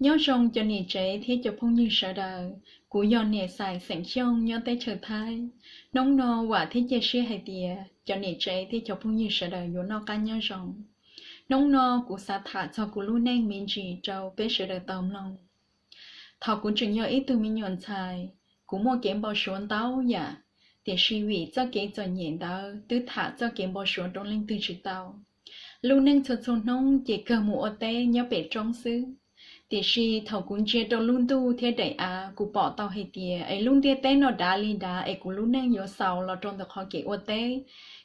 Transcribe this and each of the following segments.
Nyob zoo cov niam tsev thiab cov phooj ywg sawv daws, kuv yog Niam Xais xeem Xyooj nyob teb chaws Thaib. Hnub no vam thiab cia siab hais tias cov niam tsev thiab cov phooj ywg sawv daws yuav noj qab nyob zoo. Hnub no kuv xav tham txog kuv lub neej me ntsis rau peb sawv daws tau mloog. Thaum kuv tseem yog ib tug me nyuam ntxhais, kuv muaj kev npau suav ntau yam, tiam sis vim txoj kev txom nyem ntawd twb tham txoj kev npau suav rau leej twg tsis tau. Lub neej txhua txhua hnub ces kawg mus ua teb nyob pem roob xwb, tiam sis thaum kuv ntsia rau lub ntuj thiab daim av, kuv pom tau hais tias es lub ntiaj teb no dav li dav es kuv lub neej yuav xaus los rau ntawm qhov kev ua teb,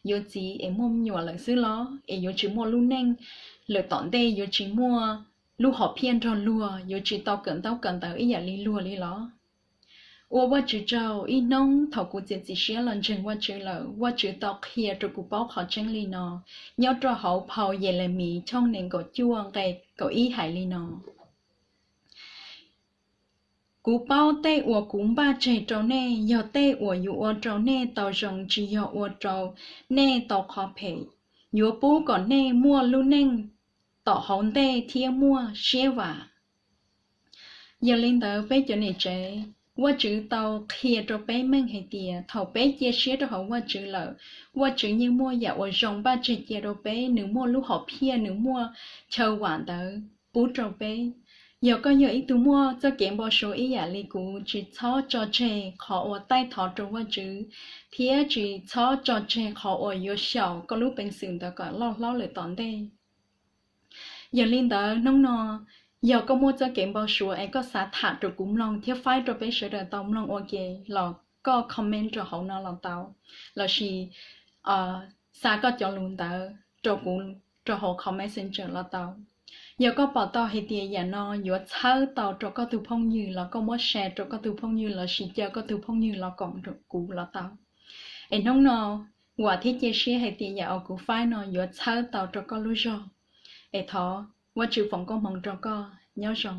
yuav txiv es muaj me nyuam lawm xwb los? Es yuav tsis muaj lub neej lawm tom ntej, yuav tsis muaj lub hom phiaj nrog luag, yuav tsis tau kawm ntaub kawm ntawv ib yam li luag li los? Ua Vajtswv tsaug, ib hnub thaum kuv txiav txim siab los ntseeg Vajtswv lawm, Vajtswv tau qhia rau kuv paub qhov tseeb li no. Nyob rau hauv phau Yelemis tshooj nees nkaum cuaj nqe kaum ib hais li no: Kuv paub tej uas kuv npaj tseg rau nej yog tej uas yuav ua rau nej tau zoo, tsis yog ua rau nej tau qhov phem, yuav pub kom nej muaj lub neej tom hauv ntej thiab muaj siab vam. Yog li ntawd peb cov niam tsev, Vajtswv tau qhia rau peb meej hais tias thaum peb cia siab rau hauv Vajtswv lawm, Vajtswv yeej muaj yam uas zoo npaj tseg cia rau peb, nws muaj lub hom phiaj, nws muaj chaw vam ntawd pub rau peb. Yog koj yog ib tug muaj txoj kev npau suav ib yam li kuv, tsis txhob tso tseg qhov uas taij thov rau Vajtswv, thiab tsis txhob tso tseg qhov uas yuav xyaum koj lub peev xwm ntawd kom loj hlob lawm tom ntej. Yog li ntawd hnub no, yog koj muaj txoj kev npau suav es koj xav tham rau kuv mloog thiab faib rau peb sawv daws tau mloog ua ke los koj comment rau hauv no los tau, lossis xa koj cov lus ntawd rau kuv rau hauv qhov Messenger los tau. Yog koj pom tau hais tias yam no yuav txhawb tau rau koj tus phooj ywg los koj muab share rau koj tus phooj ywg lossis caw koj tus phooj ywg los koom kuv los tau. Es hnub no, vam thiab cia siab hais tias yam uas kuv faib no yuav txhawb tau rau koj lub zog. Es thov Vajtswv foom koob hmoov rau koj, nyob zoo.